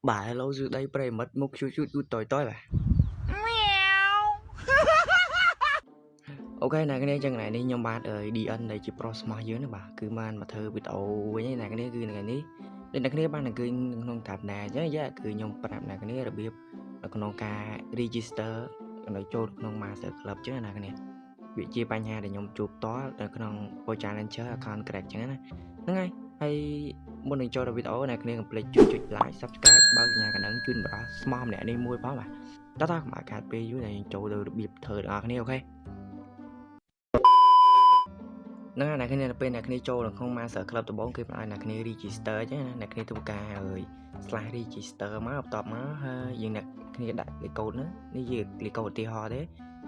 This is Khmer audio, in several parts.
បាទ Hello សួស្តីប្រិយមិត្តមុខជូជូជូតយតយបាទ OK អ្នកគ្នាចឹងថ្ងៃនេះខ្ញុំបាទ DN ដែលជាប្រុសស្មោះយើងណាបាទគឺបានមកធ្វើវីដេអូវិញឯអ្នកគ្នាគឺថ្ងៃនេះដូចអ្នកគ្នាបានអង្គុយក្នុងតាបណាអញ្ចឹងយ៉ាគឺខ្ញុំប្រាប់អ្នកគ្នារបៀបនៅក្នុងការ register នៅចូលក្នុង Master Club ចឹងណាអ្នកគ្នាវាជាបញ្ហាដែលខ្ញុំជួបតនៅក្នុង Poja Launcher account crack ចឹងណាហ្នឹងហើយហើយមុននឹងចូលដល់វីដេអូអ្នកគ្នាកុំភ្លេចជួយចុច like subscribe បើកសញ្ញាកណ្ដឹងជូនបរិះស្មោះម្នាក់នេះមួយផងបាទតោះតោះកុំឲ្យខាតពេលយូរតែយើងចូលទៅរបៀបធ្វើទាំងអស់គ្នាOK ហ្នឹងហើយអ្នកគ្នានៅពេលអ្នកគ្នាចូលក្នុង Master Club ដំបូងគេបានឲ្យអ្នកគ្នា register អញ្ចឹងណាអ្នកគ្នាធ្វើការអើយ slash register មកបន្ទាប់មកហើយយើងអ្នកគ្នាដាក់លេខកូដហ្នឹងនេះជាលេខកូដឧទាហរណ៍ទេ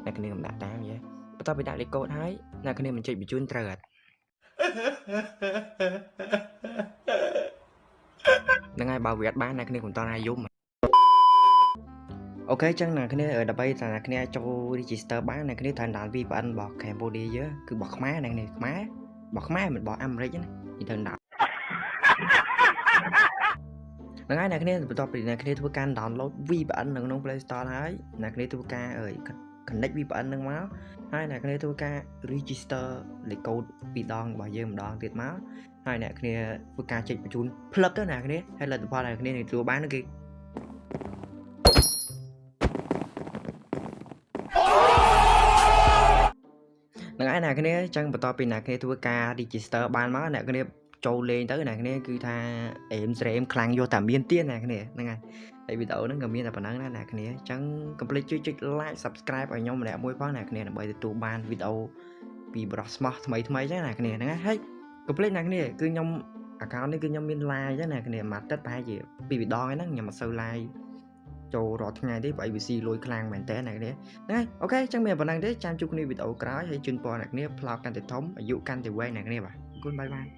អ្នកគ្នាមិនដាក់តាមយេបន្ទាប់ពីដាក់លេខកូដហើយអ្នកគ្នាមិនចុចបញ្ជូនត្រូវអត់ហ្នឹងហើយបើវាអត់បានអ្នកគ្នាកុំតន់អាយំOK ចឹងអ្នកគ្នាដើម្បីតែអ្នកគ្នាចូល register បានអ្នកគ្នាត្រូវ download VPN របស់ Cambodia យើងគឺរបស់ខ្មែរអ្នកគ្នាខ្មែររបស់ខ្មែរមិនរបស់អាមេរិកណាយើងត្រូវ download ហ្នឹងហើយអ្នកគ្នាបន្ទាប់ពីអ្នកគ្នាធ្វើការ download VPN នៅក្នុង Play Store ហើយអ្នកគ្នាធ្វើការអើយ connect VPN ហ្នឹងមកហើយអ្នកគ្នាធ្វើការ register លេខកូដពីរដងរបស់យើងម្ដងទៀតមកហើយអ្នកគ្នាធ្វើការចុចបញ្ជូនផ្លឹបទៅអ្នកគ្នាហើយលទ្ធផលអ្នកគ្នានឹងទទួលបានគឺហ្នឹងហើយអ្នកគ្នាចឹងបន្ទាប់ពីអ្នកគ្នាធ្វើការ register បានមកអ្នកគ្នាចូលលេងទៅអ្នកគ្នាគឺថាអេមស្រេមខ្លាំងយកតែមានទៀតអ្នកគ្នាហ្នឹងហើយហើយវីដេអូហ្នឹងក៏មានតែប៉ុណ្្នឹងណាអ្នកគ្នាចឹងកុំភ្លេចជួយចុច like subscribe ឲ្យខ្ញុំម្នាក់មួយផងអ្នកគ្នាដើម្បីទទួលបានវីដេអូពីបរិះស្មោះថ្មីថ្មីចឹងអ្នកគ្នាហ្នឹងហើយកុំភ្លេចអ្នកគ្នាគឺខ្ញុំ account នេះគឺខ្ញុំមាន live ចឹងអ្នកគ្នាមួយអាទិត្យប្រហែលជាពីរដងហ្នឹងខ្ញុំអត់សូវ live ចូលរាល់ថ្ងៃទេព្រោះ ABC លុយខ្លាំងមែនតើអ្នកគ្នាហ្នឹងហើយ OK ចឹងមានប៉ុណ្្នឹងទេចាំជួបគ្នាវីដេអូក្រោយហើយជូនពរអ្នកគ្នាផ្លោកកាន់តែធំអាយុកាន់តែវែងអ្នកគ្នាបាទអរគុណ bye bye.